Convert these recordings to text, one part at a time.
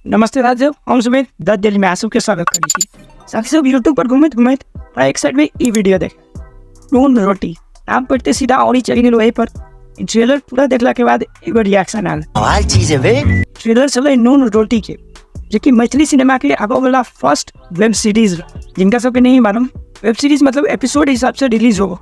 नमस्ते राजू, हम Sumit the Delhi में आसू के स्वागत करै छी। साथी सब यूट्यूब पर घूमैत घूमैत हमरा एक साइड में ई वीडियो देख नून रोटी नाम पढ़ते सीधा औरी चलि गेल वही पर। ट्रेलर पूरा देखला के बाद एगो रिएक्शन आयल। कमाल चीज है बे। ट्रेलर छलै नून रोटी के, जेकि मैथिली सिनेमा के आबऽ वाला फर्स्ट वेब सीरीज, जिनका सबके नहीं मालूम वेब सीरीज मतलब एपिसोड हिसाब से रिलीज हो।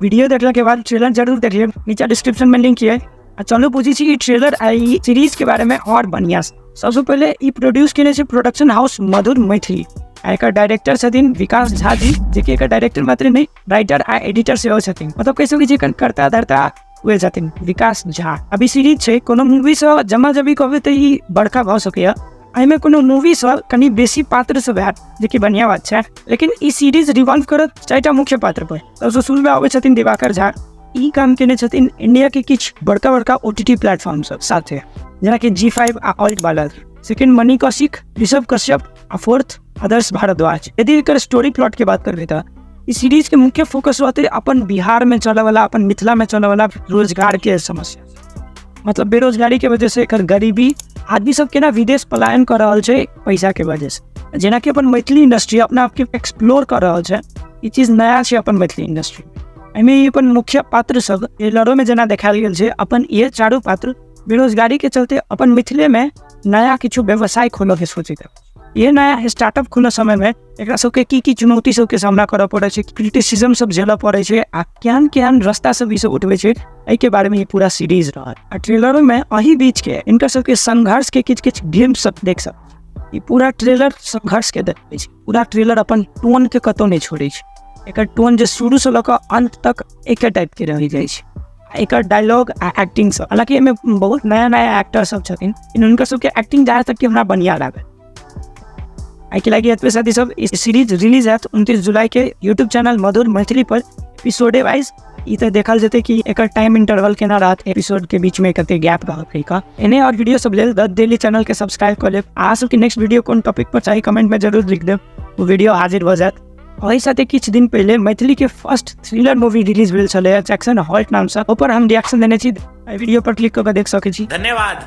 वीडियो देखला के बाद ट्रेलर जरूर देख लेब, नीचा डिस्क्रिप्शन में लिंक है। आ चलू पूछी छी ई ट्रेलर आ ई सीरीज के बारे में और बढ़िया से। सबसे पहले ई प्रोड्यूस केने छै प्रोडक्शन हाउस मधुर मैथिली आ एकर डायरेक्टर छथिन विकास झा जी, जेकि एकर डायरेक्टर मात्र नहीं राइटर आ एडिटर सेहो छथिन। मतलब कहि सकै छी एकर कर्ता धर्ता उहे छथिन विकास झा। अभी सीरीज छै कोनो मूवी से जमा जबी कहबै तऽ ई बड़का भऽ सकैया। एहिमे कोनो मूवी से कनि बेसी पात्र सब हैत, जेकि बढ़िया बात छै। लेकिन ई सीरीज रिवॉल्व करत चारिटा मुख्य पात्र पर। सबसँ शुरू में आबै छथिन दिवाकर झा। ई काम केने छथिन इंडिया के किछु बड़का बड़का OTT platform सब साथे, जेनाकि जी5 आ ऑल्ट बालर। सेकेंड मणि कौशिक, ऋषभ कश्यप आ फोर्थ आदर्श भारद्वाज। यदि एकर स्टोरी प्लॉट के बात करबै तऽ ई सीरीज के मुख्य फोकस रहतै अपन बिहार में चलऽ वाला, अपन मिथिला में चलऽ वाला रोजगार के समस्या। मतलब बेरोजगारी के वजह से एकर गरीबी, आदमी सब केना विदेश पलायन कर रहल छै पैसा के वजह से। जेनाकि अपन मैथिली इंडस्ट्री अपना आपके एक्सप्लोर कर रहल छै, ई चीज नया छै अपन मैथिली इंडस्ट्री। एहिमे ई अपन मुख्य पात्र सब ट्रेलरो में जेना देखायल गेल छै, अपन ये चारू पात्र बेरोजगारी के चलते अपन मिथिले में नया किछु व्यवसाय खोलऽ के सोचैत है। ये नया स्टार्टअप खोलऽ समय में एकरा सबके की की चुनौती सबके सामना करऽ पड़ै छै, क्रिटिसिज्म सब झेलऽ पड़ै छै आ केहन केहन रास्ता सब ई सब उठबै छै, एहिके बारे में ई पूरा सीरीज रहत। आ ट्रेलरो में एही बीच के इनकर सबके संघर्ष के किछु किछु ग्लिम्स सब देख सक। ई पूरा ट्रेलर संघर्ष के देखबै छै। पूरा ट्रेलर अपन टोन के कतौ नहि छोड़ै छै। एकर टोन जे शुरू से लऽ कऽ अंत तक एके टाइप के रहि जाइ छै। एकर डायलॉग आ एक्टिंग सब, हालांकि एहिमे बहुत नया नया एक्टर सब छथिन, लेकिन हुनकर सबके एक्टिंग जहाँ तक कि हमरा बढ़िया लागल। एहिके लागि एतबे साथी सब। ई सीरीज रिलीज हैत 29 जुलाई के यूट्यूब चैनल मधुर मैथिली पर एपिसोडे वाइज। ई तऽ देखल जेतै कि एकर टाइम इंटरवल केना रहत, एपिसोड के बीच में कते गैप रहत। एने और वीडियो सब लेल द डेली चैनल के सब्सक्राइब कऽ लेब। अहाँ सबके नेक्स्ट वीडियो कोन टॉपिक पर चाही कमेंट में जरूर लिख देब, वो वीडियो हाजिर भऽ जायत। एहि साथे किछु दिन पहिले मैथिली के फर्स्ट थ्रिलर मूवी रिलीज भेल छलै जैक्सन हॉल्ट नाम से, ओपर हम रिएक्शन देने छी। एहि वीडियो पर क्लिक कऽ के देख सकै छी। धन्यवाद।